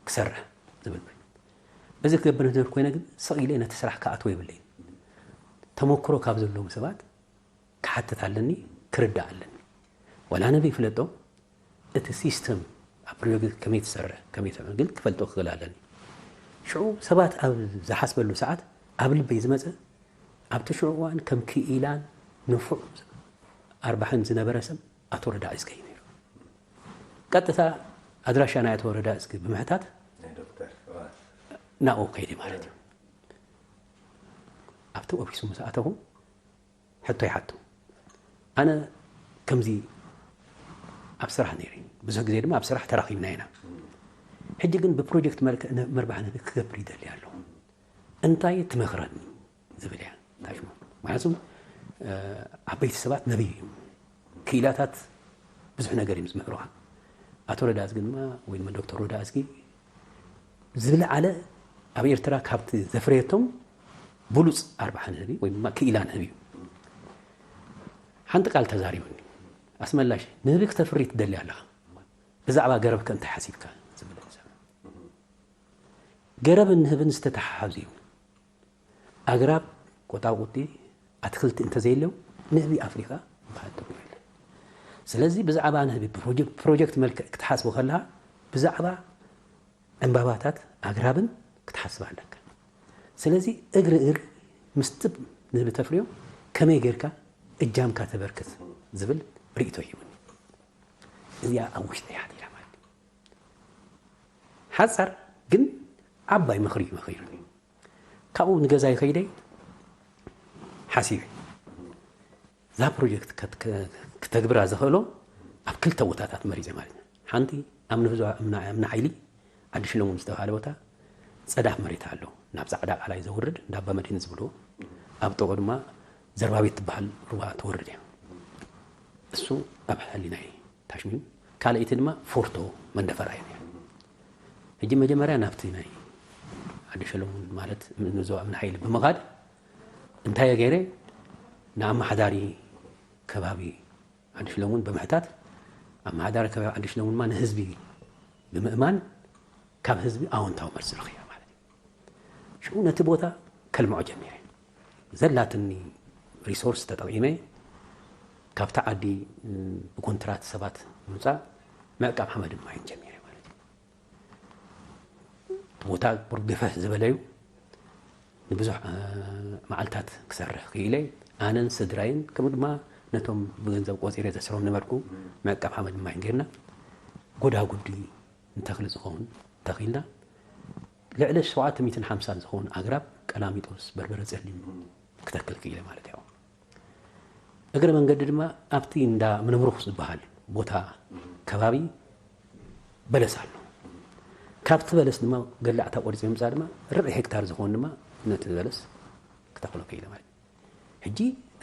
ክሰርሕ ዝብል። እዚ ክገብር እንተደር ኮይነ ግን ስቕ ኢለ ነቲ ስራሕ ክኣትዎ የብለይን። ተመክሮ ካብ ዘለዎም ሰባት ክሓትት ኣለኒ፣ ክርዳእ ኣለኒ። ዋላ ንህቢ ይፍለጦ፣ እቲ ሲስተም ኣብ ፕሮጀክት ከመይ ትሰርሕ፣ ከመይ ትሰርሕ ግን ክፈልጦ ክኽእል ኣለኒ። ሽዑ ሰባት ኣብ ዝሓስበሉ ሰዓት ኣብ ልበይ ዝመጸ፣ ኣብቲ ሽዑ እዋን ከም ክኢላን ንፉዕ ኣርባሕን ዝነበረ ሰብ ኣቶ ረዳ እዝገ እዩ ነይሩ። ቀጥታ ኣድራሻ ናይ ኣቶ ረዳ እዝገ ብምሕታት ናይ ዶክተር፣ እዋ። ናብኡ ከይደ ማለት እዩ። ኣብቲ ኦፊሱ ምስ ኣተኹ ሕቶ ይሓቱ። ኣነ ከምዚ ኣብ ስራሕ ነይረ፣ ብዙሕ ግዜ ድማ ኣብ ስራሕ ተራኺብና ኢና። ሕጂ ግን ብፕሮጀክት መልክዕ ነ-፣ ምርባሕ ንህቢ ክገብር ይደሊ ኣለኹ። እንታይ ትመኽረኒ ዝብል እያ። እንታይ ሽሙ? ምክንያቱም፣ እ፣ ዓበይቲ ሰባት ነቢይ እዮም። ክኢላታት ብዙሕ ነገር እዮም ዝምህሩኻ። ኣቶ ረዳ እዝጊ ድማ፣ ወይ ድማ ዶክተር ረዳ እዝጊ ዝለዓለ ኣብ ኤርትራ ካብቲ ዘፍረየቶም ብሉጽ ኣርባሓ ንህቢ ወይ ድማ ክኢላ ንህቢ እዩ። ሓንቲ ቃል ተዛሪቡኒ። ኣስመላሽ፣ ንህቢ ክተፍሪ ትደሊ ኣለኻ። ብዛዕባ ገረብ ከ እንታይ ሓሲብካ? ዝብል እዩ። ገረብን ንህብን ዝተተሓሓዙ እዩ። ኣግራብ፣ ቆጣቁጢ፣ ኣትክልቲ እንተዘየለው ንህቢ ኣፍሪካ ዝበሃል ትርጉም የለን። ስለዚ ብዛዕባ ንህቢ ፕሮጀክት መልክዕ ክትሓስቦ ከለካ ብዛዕባ ዕምባባታት ኣግራብን ክትሓስብ ኣለካ። ስለዚ እግሪ እግሪ ምስቲ ንህቢ ተፍርዮ ከመይ ጌርካ እጃምካ ተበርክት ዝብል ርእይቶ ሂቡኒ። እዚኣ ኣብ ውሽጠይ ሓዲራ ማለት እዩ። ሓጻር ግን ዓባይ ምኽሪ እዩ መኺሩኒ። ካብኡ ንገዛይ ከይደ ሓሲበ እዛ ፕሮጀክት ከተግብራ ዘኽእሎ ኣብ ክልተ ቦታታት መሪፀ ማለት እዩ። ሓንቲ ኣብ ንህዞ እምና ሓይሊ ዓዲ ሽለሙን ዝተባሃለ ቦታ ጸዳፍ መሬት ኣሎ፣ ናብ ጻዕዳ ቃላይ ዘውርድ እንዳ ኣባ መድህን ዝብልዎ፣ ኣብ ጥቕኡ ድማ ዘርባቤት ትበሃል ሩባ ትወርድ እያ። እሱ ኣብ ሕሊናይ ታሽሚም ካልኣይቲ ድማ ፎርቶ መንደፈራ እያ። ሕጂ መጀመርያ ናብቲ ናይ ዓዲ ሸለሙን ማለት ንዞባ እምኒ ሓይሊ ብምኻድ እንታይ ገይረ ንኣመሓዳሪ ከባቢ ዓዲ ሽለሙን ብምሕታት ኣመሓዳሪ ከባቢ ዓዲ ሽለሙን ድማ ንህዝቢ ብምእማን ካብ ህዝቢ ኣወንታዊ መልሲ ረኺበ ማለት እዩ። ሽዑ ነቲ ቦታ ከልምዖ ጀሚረ። ዘላትኒ ሪሶርስ ተጠቒመ ካብቲ ዓዲ ብኮንትራት ሰባት ምምፃእ ምዕቃብ ሓመድን ማይን ጀሚረ ማለት እዩ። እቲ ቦታ ቁሩብ ግፍሕ ዝበለ እዩ። ንብዙሕ መዓልታት ክሰርሕ ክኢለ ኣነን ስድራይን ከምኡ ድማ ነቶም ብገንዘብ ቆፂረ ዘስሮም ነበርኩ ምዕቃብ ሓመድን ማይን ጌርና ጎዳጉዲ ንተኽሊ ዝኸውን ተኺልና ልዕሊ ሸውዓተ ሚእትን ሓምሳን ዝኸውን ኣግራብ ቀላሚጦስ በርበረ ፀሊም ክተክል ክኢለ ማለት እዩ። እግረ መንገዲ ድማ ኣብቲ እንዳ ምንምሩኽ ዝበሃል ቦታ ከባቢ በለስ ኣሎ። ካብቲ በለስ ድማ ገላዕታ ቆሪፀ ምምፃእ ድማ ርብዒ ሄክታር ዝኸውን ድማ ነቲ በለስ ክተኽሎ ክኢለ ማለት እዩ። ሕጂ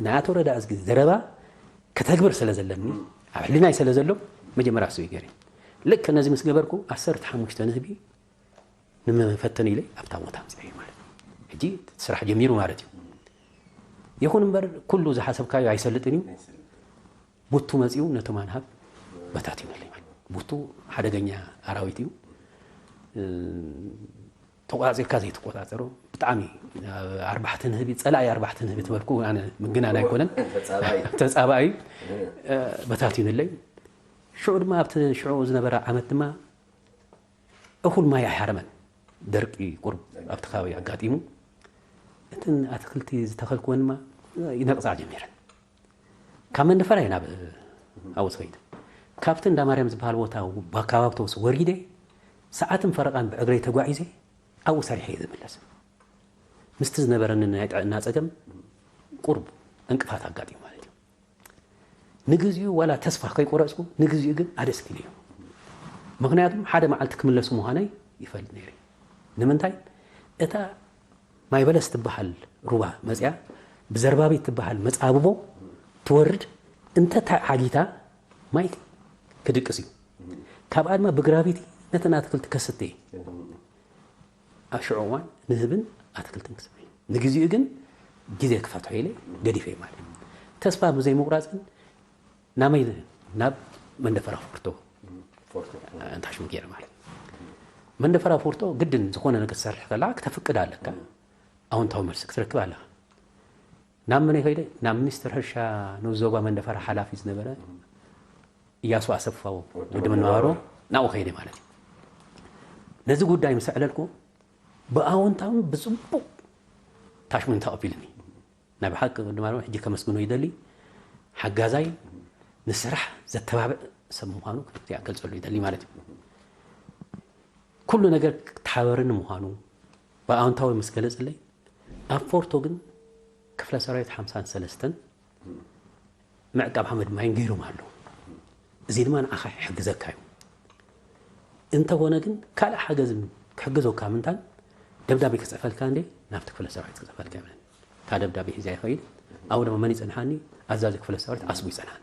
ናይ ኣቶ ረዳ እዝጊ ዘረባ ከተግብር ስለ ዘለኒ ኣብ ሕሊናይ ስለ ዘሎ መጀመርያ እሱ ይገሪ ልክ ነዚ ምስ ገበርኩ ዓሰርተ ሓሙሽተ ንህቢ ንመፈተኒ ኢለ ኣብታ ቦታ ኣምፅአ ማለት እዩ። ሕጂ ስራሕ ጀሚሩ ማለት እዩ። ይኹን እምበር ኩሉ ዝሓሰብካዮ ኣይሰልጥን እዩ። ቡቱ መፂኡ ነቶም ኣንሃብ በታቲኑለይ ማለት እዩ። ቡቱ ሓደገኛ ኣራዊት እዩ። ተቆፃፂርካ ዘይትቆፃፀሮ ብጣዕሚ ኣርባሕተ ንህቢ ፀላኢ ኣርባሕተ ንህቢ ትበልኩ ኣነ ምግናን ኣይኮነን ተፃባኢ በታቲኑለይ። ሽዑ ድማ ኣብቲ ሽዑ ዝነበረ ዓመት ድማ እኹል ማይ ኣይሃረመን። ደርቂ ቁርብ ኣብቲ ከባቢ ኣጋጢሙ እተን ኣትክልቲ ዝተኸልክወን ድማ ይነቕፃ ጀሚረን። ካብ መንደፈራ እየ ናብ ኣብኡ ዝኸይድ። ካብቲ እንዳ ማርያም ዝበሃል ቦታ ኣካባቢ ተውስ ወሪደ ሰዓትን ፈረቓን ብእግረይ ተጓዒዘ ኣብኡ ሰሪሐ እየ ዝምለስ። ምስቲ ዝነበረኒ ናይ ጥዕና ፀገም ቁርብ ዕንቅፋት ኣጋጢሙ ማለት እዩ። ንግዚኡ ዋላ ተስፋ ከይቆረፅኩ ንግዚኡ ግን ኣደስኪሉ እዩ። ምክንያቱም ሓደ መዓልቲ ክምለሱ ምዃነይ ይፈልጥ ነይረ። ንምንታይ እታ ማይ በለስ ትበሃል ሩባ መፅያ ብዘርባቤት ትበሃል መፃብቦ ትወርድ እንተ ሓጊታ ማይ ክድቅስ እዩ። ካብኣ ድማ ብግራቪቲ ነተን ኣትክልቲ ከስተ እዩ። ኣብ ሽዑ እዋን ንህብን ኣትክልትን ክስብ ንግዚኡ ግን ግዜ ክፈትሖ ኢለ ገዲፈ ማለት እዩ። ተስፋ ብዘይ ምቁራፅ ግን ናመይ ናብ መንደፈራ ፎርቶ እንታሽሙ ገይረ ማለት መንደፈራ ፎርቶ ግድን ዝኾነ ነገር ትሰርሕ ከለካ ክተፍቅድ ኣለካ። ኣውንታዊ መልሲ ክትረክብ ኣለካ። ናብ መን ከይደ ናብ ሚኒስትር ሕርሻ ንዞባ መንደፈራ ሓላፊ ዝነበረ እያሱ ኣሰፋው ወዲ መነባሮ ናብኡ ከይደ ማለት እዩ። ነዚ ጉዳይ ምስ ኣዕለልኩ ብኣወንታውን ብፅቡቕ ታሽሙን ተቐቢሉኒ። ናይ ብሓቂ ወዲ ማርያም ሕጂ ከመስግኖ ይደሊ። ሓጋዛይ ንስራሕ ዘተባብዕ ሰብ ምዃኑ ክገልፀሉ ይደሊ ማለት እዩ። ኩሉ ነገር ክተሓበርኒ ምዃኑ ብኣወንታዊ ምስ ገለፅለይ ኣብ ፎርቶ ግን ክፍለ ሰራዊት ሓምሳን ሰለስተን ምዕቃብ ሓመድ ማይን ገይሮም ኣለዉ። እዚ ድማ ንዓኻ ይሕግዘካ እዩ። እንተኾነ ግን ካልእ ሓገዝ ክሕግዘካ ምንታን ደብዳቤ ክፅፈልካ እንዴ ናብቲ ክፍለ ሰራዊት ክፅፈልካ ይብለን። እታ ደብዳቤ ሒዛ ይኸይድ። ኣብኡ ድማ መን ይፅንሓኒ? ኣዛዚ ክፍለ ሰራዊት ዓስቡ ይፅንሓኒ።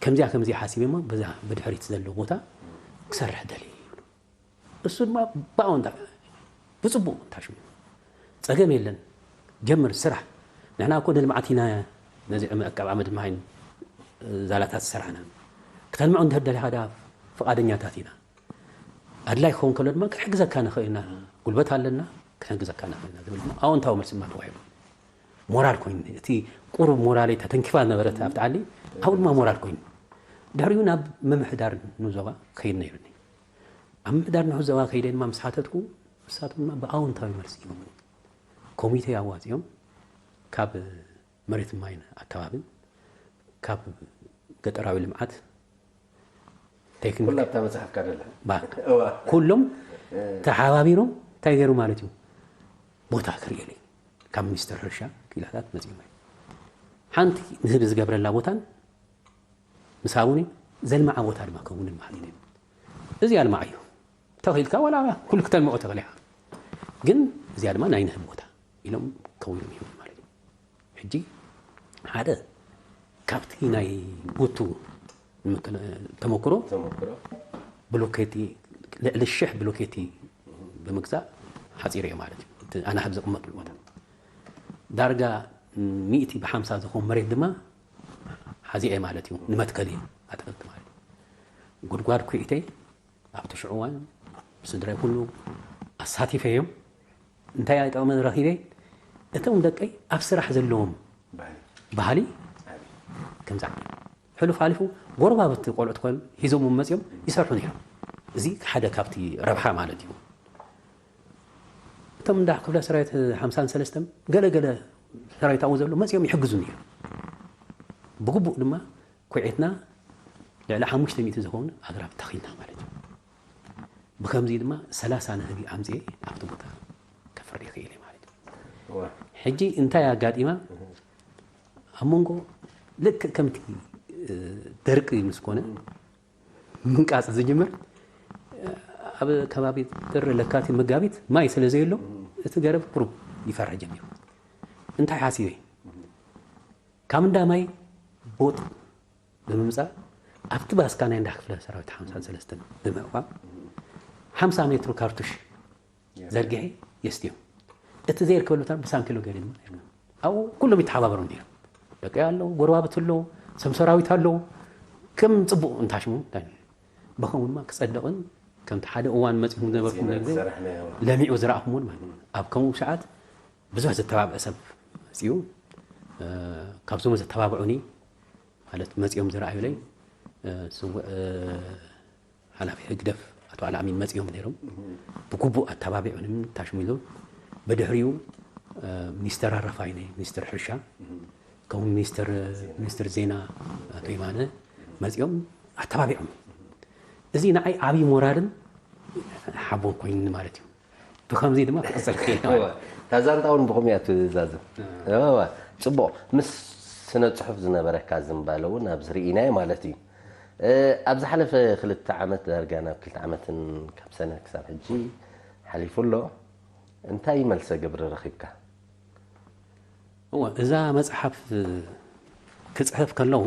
ከምዚኣ ከምዚኣ ሓሲበ እሞ በዛ ብድሕሪት ዘሎ ቦታ ክሰርሕ ደልየ ይብሉ። እሱ ድማ ብኣወንታ ብፅቡቅ ታሽሙ ፀገም የለን ጀምር ስራሕ። ንሕና እኮ ንልምዓት ኢና ነዚ ዕመ ኣቃብ ዓመድ ማይን ዛላታት ዝሰራሕና ክተልምዖ እንድሕር ደሊኻ ዳ ፍቓደኛታት ኢና። ኣድላይ ክኸውን ከሎ ድማ ክንሕግዘካ ንኽእል ኢና። ጉልበት ኣለና፣ ክነግዘካ ንኽእል ኢና ዝብል ድማ ኣወንታዊ መልሲ ድማ ተዋሂቡ። ሞራል ኮይኑ፣ እቲ ቁሩብ ሞራለይ ተተንኪፋ ዝነበረት ኣብቲ ዓሊ፣ ኣብኡ ድማ ሞራል ኮይኑ። ድሕሪኡ ናብ ምምሕዳር ንዞባ ክኸይድ ነይሩኒ። ኣብ ምምሕዳር ንዞባ ከይደ ድማ ምስ ሓተትኩ፣ ንሳቶም ድማ ብኣወንታዊ መልሲ ሂቦምኒ። ኮሚቴ ኣዋፂኦም ካብ መሬትን ማይን ኣከባብን ካብ ገጠራዊ ልምዓት ቴክኒክ ኩላ ኣብታ መጽሓፍካ ደላ። ባ- እዋ። ኩሎም ተሓባቢሮም እንታይ ገይሩ ማለት እዩ፣ ቦታ ክርእየለይ ካብ ሚኒስትር ሕርሻ ክኢላታት መጺኦም እዮም። ሓንቲ ንህቢ ዝገብረላ ቦታን ምስ ኣቡኒ ዘልማዓ ቦታ ድማ ከውንን ማለት እዩ። እዚ ኣልማዓ እዩ ተኺልካ ዋላ ኩሉ ክተልምዖ ተኽእል ኢኻ፣ ግን እዚኣ ድማ ናይ ንህቢ ቦታ ኢሎም ከውኖም ይህቡ ማለት እዩ። ሕጂ ሓደ ካብቲ ናይ ቡቱ ንምክል- ተመክሮ ተመክሮ ብሎኬቲ ልዕሊ ሽሕ ብሎኬቲ ብምግዛእ ሓፂረ ማለት እዩ። እቲ ኣናህብ ዘቕመጥሉ ቦታ ዳርጋ ሚእቲ ብሓምሳ ዝኸውን መሬት ድማ ሓዚኤ ማለት እዩ። ንመትከሊ ኣትክልቲ ማለት እዩ። ጉድጓድ ኩዒተ ኣብቲ ሽዑ እዋን ስድራይ ኩሉ ኣሳቲፈዮም። እንታይ ጥቕሚ ረኺበ? እቶም ደቀይ ኣብ ስራሕ ዘለዎም ባህሊ ባህሊ ኣብይ ከምዚ ዓይነት ሕሉፍ ሓሊፉ ጎረባብቲ ቆልዑት ኮይኖም ሂዞም መፅዮም ይሰርሑ ነይሮም። እዚ ሓደ ካብቲ ረብሓ ማለት እዩ። እቶም እንዳ ክፍለ ሰራዊት ሓምሳን ሰለስተን ገለ ገለ ሰራዊት ኣብኡ ዘሎ መፅዮም ይሕግዙ ነይሮም። ብግቡእ ድማ ኩዒትና ልዕሊ ሓሙሽተ ሚእቲ ዝኾኑ ኣግራብ ተኺልና ማለት እዩ። ብከምዚ ድማ ሰላሳ ንህቢ ኣምፅኤ ኣብቲ ቦታ ከፍሪ ይኽእል እየ ማለት እዩ። ሕጂ እንታይ ኣጋጢማ? ኣብ መንጎ ልክዕ ከምቲ ደርቂ ምስ ኮነ ምንቃፅ ዝጅምር ኣብ ከባቢ ጥሪ ለካቲት መጋቢት ማይ ስለ ዘየሎ እቲ ገረብ ቁሩብ ይፈርሕ ጀሚሩ። እንታይ ሓሲበ? ካብ እንዳ ማይ ቦጥ ብምምፃእ ኣብቲ ባስካ ናይ እንዳ ክፍለ ሰራዊት ሓምሳን ሰለስተን ብምዕቋብ ሓምሳ ሜትሮ ካርቱሽ ዘርጊሐ የስትዮም። እቲ ዘይርከበሉ ቦታ ብሳንኪሎ ገይረ ድማ ኣብኡ ኩሎም ይተሓባበሩ ነይሮም። ደቂ ኣለዉ፣ ጎረባብቲ ኣለዉ፣ ሰም ሰራዊት ኣለዉ። ከም ፅቡቕ እንታሽሙ ብኸምኡ ድማ ክፀድቕን ከምቲ ሓደ እዋን መፂኹም ዝነበርኩም ነግዜ ለሚዑ ዝረኣኹምዎን ማለት እዩ። ኣብ ከምኡ ሰዓት ብዙሕ ዘተባብዐ ሰብ መፅኡ። ካብዞም ዘተባብዑኒ ማለት መፂኦም ዝረኣዩለይ ስውዕ ሓላፊ ህግደፍ ኣቶ ኣልኣሚን መፂኦም ነይሮም። ብግቡእ ኣተባቢዑንም ታሽሚሉ ብድሕሪኡ ሚኒስተር ኣረፋይነ ሚኒስተር ሕርሻ ከምኡ ሚኒስተር ሚኒስተር ዜና ኣቶ የማነ መፂኦም ኣተባቢዖም። እዚ ንዓይ ዓብዪ ሞራልን ሓቦን ኮይኑኒ ማለት እዩ። ብከምዚ ድማ ክቕፅል ክእል ማለት እዩ። እዋ፣ እታ ዛንታ እውን ብኸምኡ እያ ትዛዘም። እዋ፣ እዋ፣ ጽቡቕ። ምስ ስነ ጽሑፍ ዝነበረካ ዝንባለ እውን ኣብዚ ርኢናዮ ማለት እዩ። እ፣ ኣብ ዝሓለፈ ክልተ ዓመት፣ ዳርጋ ናብ ክልተ ዓመትን ካብ ሰነ ክሳብ ሕጂ ሓሊፉ ኣሎ። እንታይ መልሰ ግብሪ ረኺብካ? እወ፣ እዛ መጽሓፍ ክጽሕፍ ከለኹ፣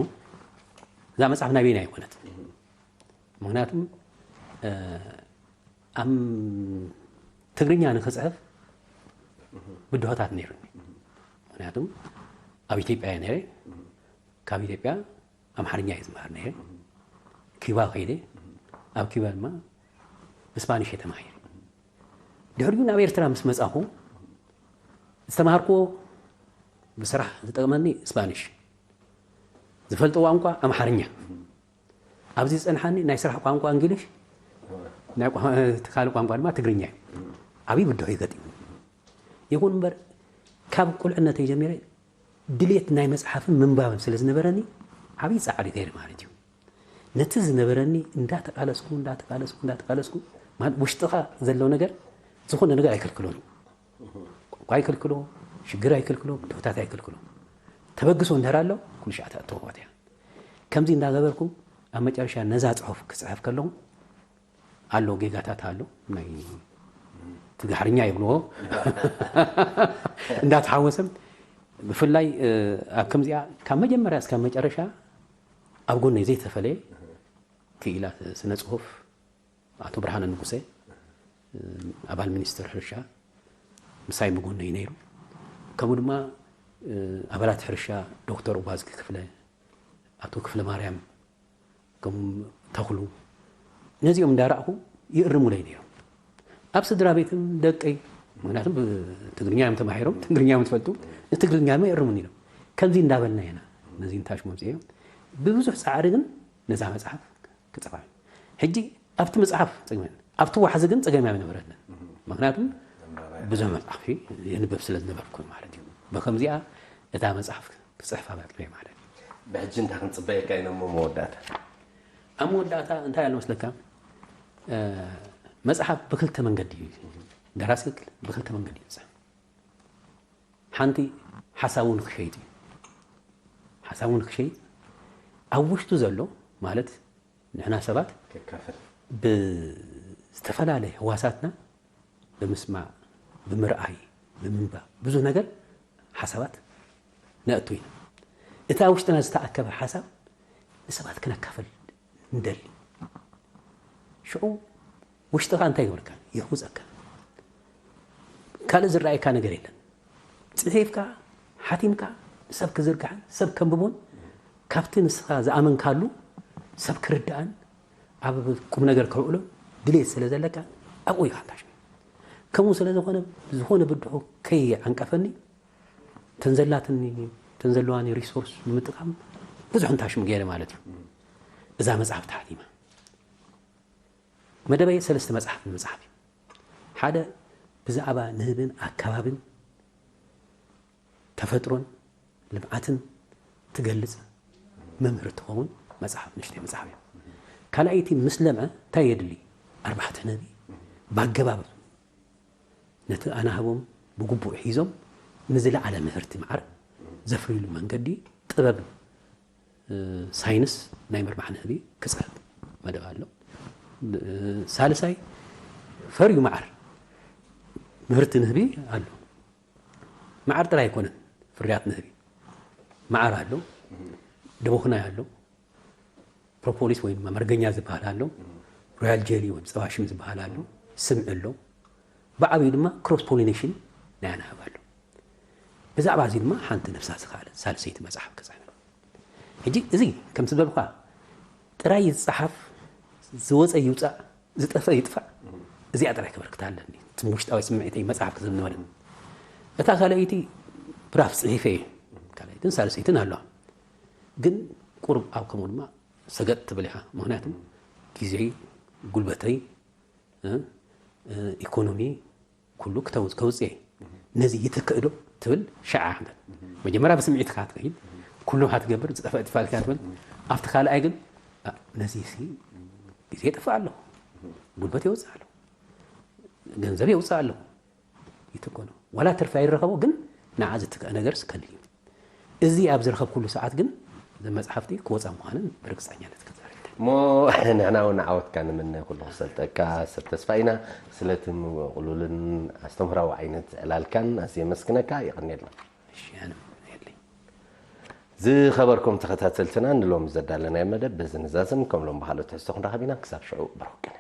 እዛ መጽሓፍ ናይ በይና ኣይኮነት። ምኽንያቱም፣ እ፣ ኣብ ትግርኛ ንክጽሕፍ ብድሆታት ነይሩኒ። ምኽንያቱም ኣብ ኢትዮጵያ እየ ነይረ። ካብ ኢትዮጵያ ኣምሓርኛ እየ ዝመሃር ነይረ። ኪባ ከይደ፣ ኣብ ኪባ ድማ ብስፓኒሽ እየ ተማሂረ። ድሕሪኡ ናብ ኤርትራ ምስ መጻኹ፣ ዝተማሃርኩዎ ብስራሕ ዝጠቕመኒ ስፓኒሽ፣ ዝፈልጦ ቋንቋ ኣምሓርኛ። ኣብዚ ዝጸንሓኒ ናይ ስራሕ ቋንቋ እንግሊሽ፣ ናይ ቋ-፣ እቲ ካልእ ቋንቋ ድማ ትግርኛ እዩ። ዓብዪ ብድሆ እዩ ገጢሙኒ። ይኹን እምበር፣ ካብ ቁልዕነተይ ጀሚረ ድሌት ናይ መጽሓፍን ምንባብን ስለ ዝነበረኒ፣ ዓብዪ ጻዕሪ ገይረ ማለት እዩ። ነቲ ዝነበረኒ እንዳተቃለስኩ፣ እንዳተቃለስኩ፣ እንዳተቃለስኩ፣ ማለት ውሽጥኻ ዘሎ ነገር ዝኾነ ነገር ኣይከልክሎን እዩ። ቋንቋ ኣይከልክሎ፣ ሽግር ኣይከልክሎ፣ ብድሆታት ኣይከልክሎ። ተበግሶ እንድሕር ኣሎ፣ ኩሉ ሻዕ ተእተዎ እያ። ከምዚ እንዳገበርኩ ኣብ መጨረሻ ነዛ ጽሑፍ ክጽሕፍ ከለኹ ኣሎ ጌጋታት ኣሎ፣ ናይ ትግርኛ ይብልዎ። እንዳተሓወሰም ብፍላይ፣ እ፣ ኣብ ከምዚኣ ካብ መጀመርያ እስካብ መጨረሻ ኣብ ጎነይ ዘይተፈለየ ክኢላ ስነ ጽሑፍ ኣቶ ብርሃነ ንጉሰ፣ እ፣ ኣባል ሚኒስትር ሕርሻ ምሳይ ብጎነይ ነይሩ። ከምኡ ድማ፣ እ፣ ኣባላት ሕርሻ ዶክተር ኡባዝጊ ክፍለ፣ ኣቶ ክፍለ ማርያም፣ ከም ተኽሉ፣ ነዚኦም እንዳረኣኹ ይእርሙለይ ነይሮም። ኣብ ስድራ ቤትም ደቀይ ምክንያቱም ትግርኛ እዮም ተማሂሮም፣ ትግርኛ እዮም ትፈልጡ፣ ንትግርኛ ሞ የእርሙን ኢሎም። ከምዚ እንዳበልና ኢና ነዚ ንታሽ መምፅኦም። ብብዙሕ ፃዕሪ ግን ነዛ መፅሓፍ ክፅፋ። ሕጂ ኣብቲ መፅሓፍ ፀገም፣ ኣብቲ ዋሕዚ ግን ፀገም ኣይነበረንን። ምክንያቱም ብዙሕ መፅሓፍ የንበብ ስለ ዝነበርኩ ማለት እዩ። ብከምዚኣ እታ መፅሓፍ ክፅሕፋ በቅየ ማለት እዩ። ብሕጂ እንታይ ክንፅበየካ ኢና እሞ መወዳእታ? ኣብ መወዳእታ እንታይ ኣሎ መስለካ? መፅሓፍ ብክልተ መንገዲ እዩ፣ ደራሲ ብክልተ መንገዲ እዩ ዝፅሕፍ። ሓንቲ ሓሳቡ ንክሸይጥ እዩ። ሓሳቡ ንክሸይጥ ኣብ ውሽጡ ዘሎ ማለት ንሕና ሰባት ከካፍል ብዝተፈላለየ ህዋሳትና ብምስማዕ፣ ብምርኣይ፣ ብምንባብ ብዙሕ ነገር ሓሳባት ነእቱ ኢና። እቲ ኣብ ውሽጥና ዝተኣከበ ሓሳብ ንሰባት ክነካፍል ንደሊ። ሽዑ ውሽጥኻ እንታይ ይገብረካ? ይህውፀካ። ካልእ ዝረኣየካ ነገር የለን። ፅሒፍካ ሓቲምካ ሰብ ክዝርግሓን ሰብ ከንብቦን ካብቲ ንስኻ ዝኣመንካሉ ሰብ ክርድኣን ኣብ ቁም ነገር ከውዕሎ ድሌት ስለ ዘለካ ኣብኡ ኢኻ ንታሽም። ከምኡ ስለ ዝኾነ ዝኾነ ብድሑ ከይዓንቀፈኒ ተንዘላትኒ ተንዘለዋኒ ሪሶርስ ብምጥቃም ብዙሕ ንታሽም ገይረ ማለት እዩ። እዛ መፅሓፍ ተሓቲማ መደበይ ሰለስተ መፅሓፍ ንምፅሓፍ እዩ። ሓደ ብዛዕባ ንህብን ኣከባብን ተፈጥሮን ልምዓትን ትገልፅ መምህር ትኸውን መፅሓፍ ንሽተይ መፅሓፍ እያ። ካልኣይቲ ምስ ለምዐ እንታይ የድሊ? ኣርባሕተ ነቢ ብኣገባብ ነቲ ኣናህቦም ብግቡእ ሒዞም ንዝለዓለ ምህርቲ መዓር ዘፍርይሉ መንገዲ ጥበብ ሳይንስ ናይ ምርባሕ ንህቢ ክፅሕፍ መደብ ኣሎ። ሳልሳይ ፈርዩ መዓር ምህርቲ ንህቢ ኣሎ። መዓር ጥራይ ኣይኮነን ፍርያት ንህቢ፣ መዓር ኣሎ፣ ደቦኽናይ ኣሎ፣ ፕሮፖሊስ ወይ ድማ መርገኛ ዝበሃል ኣሎ፣ ሮያል ጀሊ ወይ ጸባሽም ዝበሃል ኣሎ፣ ስምዒ ኣሎ። ብዓብዩ ድማ ክሮስ ፖሊኔሽን ናይ ኣናህብ ኣሎ። ብዛዕባ እዚ ድማ ሓንቲ ነብሳ ዝኸኣለት ሳልሰይቲ መጽሓፍ ክጽሕፍ። ሕጂ እዚ ከምቲ ዝበልኳ ጥራይ ይጸሓፍ፣ ዝወጸ ይውጻእ፣ ዝጠፍአ ይጥፋእ። እዚኣ ጥራይ ከበርክታ ኣለኒ። እቲ ውሽጣዊ ስምዒተይ መጽሓፍ ክዝምነበኒ። እታ ካልኣይቲ ብራፍ ጽሒፈ እየ። ካልኣይትን ሳልሰይትን ኣለዋ። ግን ቁሩብ ኣብ ከምኡ ድማ ሰገጥ ትብል ኢኻ። ምክንያቱ ግዜይ፣ ጉልበተይ፣ እ፣ እ፣ ኢኮኖሚ ኩሉ ክተውፅ ከውፅእ እየ። ነዚ ይትክእ ዶ ትብል ሻዓ ሓንበት መጀመርያ ብስምዒትካ ትኸይድ ኩሉ ክትገብር ዝጠፍአ ጥፋልካ ትብል። ኣብቲ ካልኣይ ግን ኣ፣ ነዚ ሲ ግዜ የጥፍእ ኣለኹ፣ ጉልበት የውፅእ ኣለኹ፣ ገንዘብ የውፅእ ኣለኹ ይትኮኖ ዋላ ትርፊ ኣይረኸቦ ግን ንዓ ዝትክአ ነገር ስከል እዩ። እዚ ኣብ ዝረኸብኩሉ ሰዓት ግን እዘን መፅሓፍቲ ክወፃ ምዃነን ብርግፀኛነት ክዛረብ እሞ ንሕና እውን ዓወትካ ንምነ ኩሉ ክሰልጠካ ሰብ ተስፋ ኢና። ስለቲ ምቕሉልን ኣስተምህራዊ ዓይነት ዕላልካን ኣዝየ የመስግነካ። የቐንየልና። እሺ ኣነ የለይ። ዝኸበርኩም ተኸታተልትና ንሎሚ ዘዳለናዮ መደብ በዚ ንዛዝም። ከም ሎም ብኻልኦት ትሕዝቶ ክንራኸብ ኢና። ክሳብ ሽዑ ብሩኽ ቅነ።